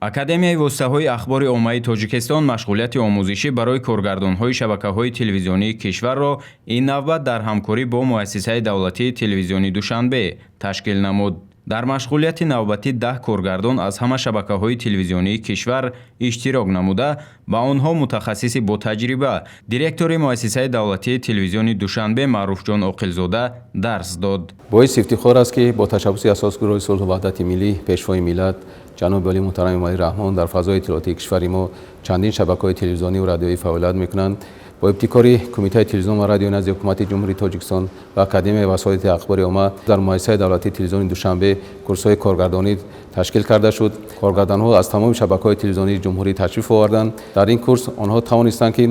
Академияи воситаҳои ахбори оммаи Тоҷикистон машғулияти омӯзишӣ барои коргардонҳои шабакаҳои телевизионии кишварро ин навбат дар ҳамкорӣ бо Муассисаи давлатии телевизиони Душанбе ташкил намуд. Дар машғулияти навбатӣ 10 коргардон аз ҳама шабакаҳои телевизионии кишвар иштирок намуда, ба онҳо мутахассиси ботаҷриба, директори Муассисаи давлатии телевизиони Душанбе Маъруфҷон Оқилзода дарс дод. Боиси ифтихор аст, ки бо ташаббуси Асосгузори сулҳу ваҳдати миллӣ, Пешвои миллат, ҷаноби олӣ муҳтарам Эмомалӣ Раҳмон дар фазои иттилоотии кишвари мо чандин шабакаҳои телевизионӣ ва радиоӣ фаъолият мекунанд. Бо ибтикори Кумитаи телевизион ва радио назди Ҳукумати Ҷумҳурии Тоҷикистон ва Академияи васоити ахбори омма дар Муассисаи давлатии телевизиони Душанбе курсҳои коргардонӣ ташкил карда шуд. Коргардонҳо аз тамоми шабакаҳои телевизионии ҷумҳурӣ ташриф оварданд. Дар ин курс онҳо тавонистанд, ки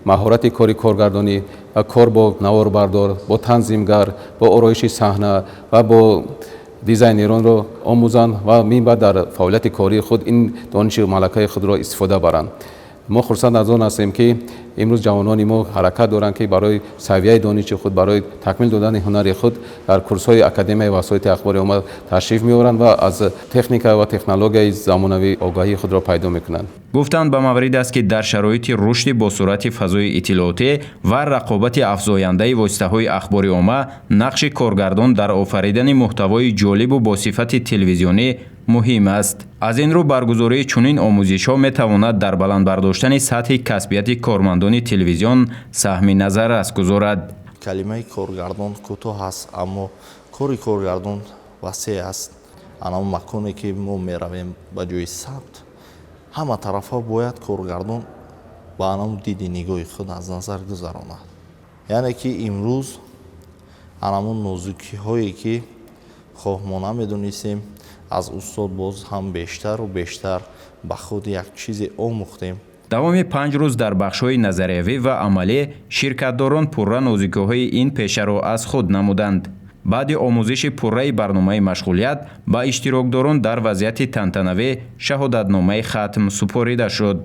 маҳорати кори коргардонӣ ва кор бо наворбардор, бо танзимгар, бо ороиши саҳна ва бо дизайнеронро омӯзанд ва минбаъд дар фаъолияти кории худ ин дониши малакаи худро истифода баранд. Мо хурсанд аз он ҳастем, ки имрӯз ҷавонони мо ҳаракат доранд, ки барои савияи дониши худ, барои такмил додани ҳунари худ дар курсҳои Академияи васоити ахбори омма ташриф меоранд ва аз техника ва технологияи замонавӣ огаҳии худро пайдо мекунанд. Гуфтанд, ба маврид аст, ки дар шароити рушди босуръати фазои иттилоотӣ ва рақобати афзояндаи воситаҳои ахбори омма нақши коргардон дар офаридани муҳтавои ҷолибу босифати телевизионӣ муҳим аст. Аз ин рӯ баргузории чунин омӯзишҳо метавонад дар баланд бардоштани сатҳи касбияти кормандони телевизион саҳми назаррас гузорад. Калимаи коргардон кӯтоҳ аст, аммо кори коргардон васеъ аст. Анав маконе, ки мо меравем ба ҷои сабт, ҳама тарафҳо бояд коргардон ба анав диди нигоҳи худ аз назар гузаронад, яъне ки имрӯз анамон нозукиҳое, ки хоҳ мо намедонистем, аз устод боз ҳам бештару бештар ба худ як чизе омӯхтем. Давоми 5 рӯз дар бахшҳои назариявӣ ва амалӣ ширкатдорон пурра нозукиҳои ин пешаро аз худ намуданд. Баъди омӯзиши пурраи барномаи машғулият ба иштирокдорон дар вазъияти тантанавӣ шаҳодатномаи хатм супорида шуд.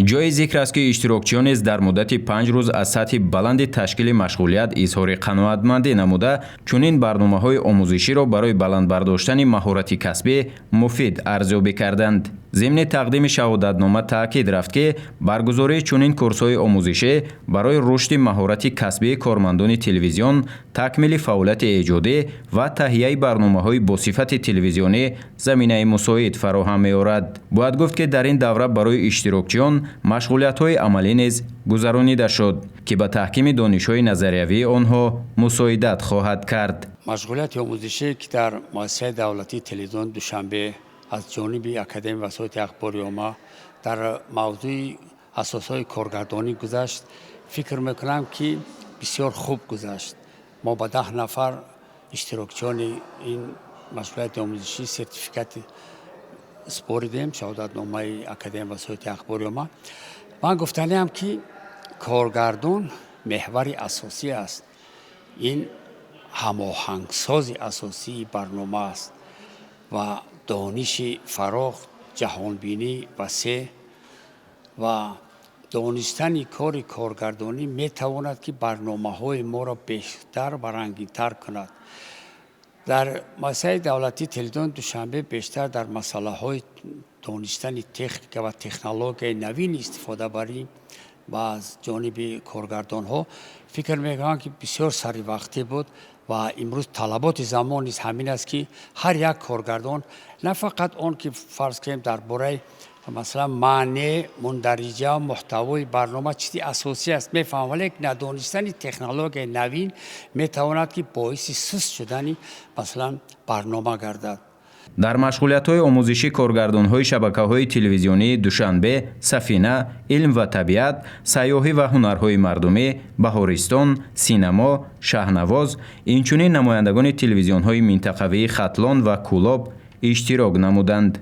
Ҷои зикр аст, ки иштирокчиён низ дар муддати 5 рӯз аз сатҳи баланди ташкили машғулият изҳори қаноатмандӣ намуда, чунин барномаҳои омӯзиширо барои баланд бардоштани маҳорати касбӣ муфид арзёбӣ карданд. Зимни тақдими шаҳодатнома таъкид рафт, ки баргузории чунин курсҳои омӯзишӣ барои рушди маҳорати касбии кормандони телевизион, такмили фаъолияти эҷодӣ ва таҳияи барномаҳои босифати телевизионӣ заминаи мусоид фароҳам меорад. Бояд гуфт, ки дар ин давра барои иштирокчиён машғулиятҳои амалӣ низ гузаронида шуд, ки ба таҳкими донишҳои назариявии онҳо мусоидат хоҳад кард. Машғулияти омӯзишие, ки дар Муассисаи давлатии телевизиони Душанбе аз ҷониби Академияи васоити ахбори омма дар мавзӯи асосҳои коргардонӣ гузашт, фикр мекунам, ки бисёр хуб гузашт. Мо ба 10 нафар иштирокчиёни ин машғулияти омӯзишӣ сертификати супоридем, шаҳодатномаи Академияи васоити ахбори омма. Ман гуфтаниам, ки коргардон меҳвари асосӣ аст, ин ҳамоҳангсози асосии барнома аст ва дониши фарох, ҷаҳонбинӣ васеъ ва донистани кори коргардонӣ метавонад, ки барномаҳои моро бештар ва рангинтар кунад. Дар Муассисаи давлатии телевизиони Душанбе бештар дар масъалаҳои донистани техника ва технологияи навин истифодабарӣ ва аз ҷониби коргардонҳо, фикр мекунам, ки бисёр саривақтӣ буд ва имрӯз талаботи замон низ ҳамин аст, ки ҳар як коргардон на фақат он ки, фарз кунем, дар бораи, масалан, маъне, мундариҷа, муҳтавои барнома чизи асосӣ аст, мефаҳмам, вале надонистани технологияи навин метавонад, ки боиси суст шудани, масалан, барнома гардад. Дар машғулиятҳои омӯзишӣ коргардонҳои шабакаҳои телевизионии Душанбе, Сафина, Илм ва табиат, Сайёҳӣ ва ҳунарҳои мардумӣ, Баҳористон, Синамо, Шаҳнавоз, инчунин намояндагони телевизионҳои минтақавии Хатлон ва Кӯлоб иштирок намуданд.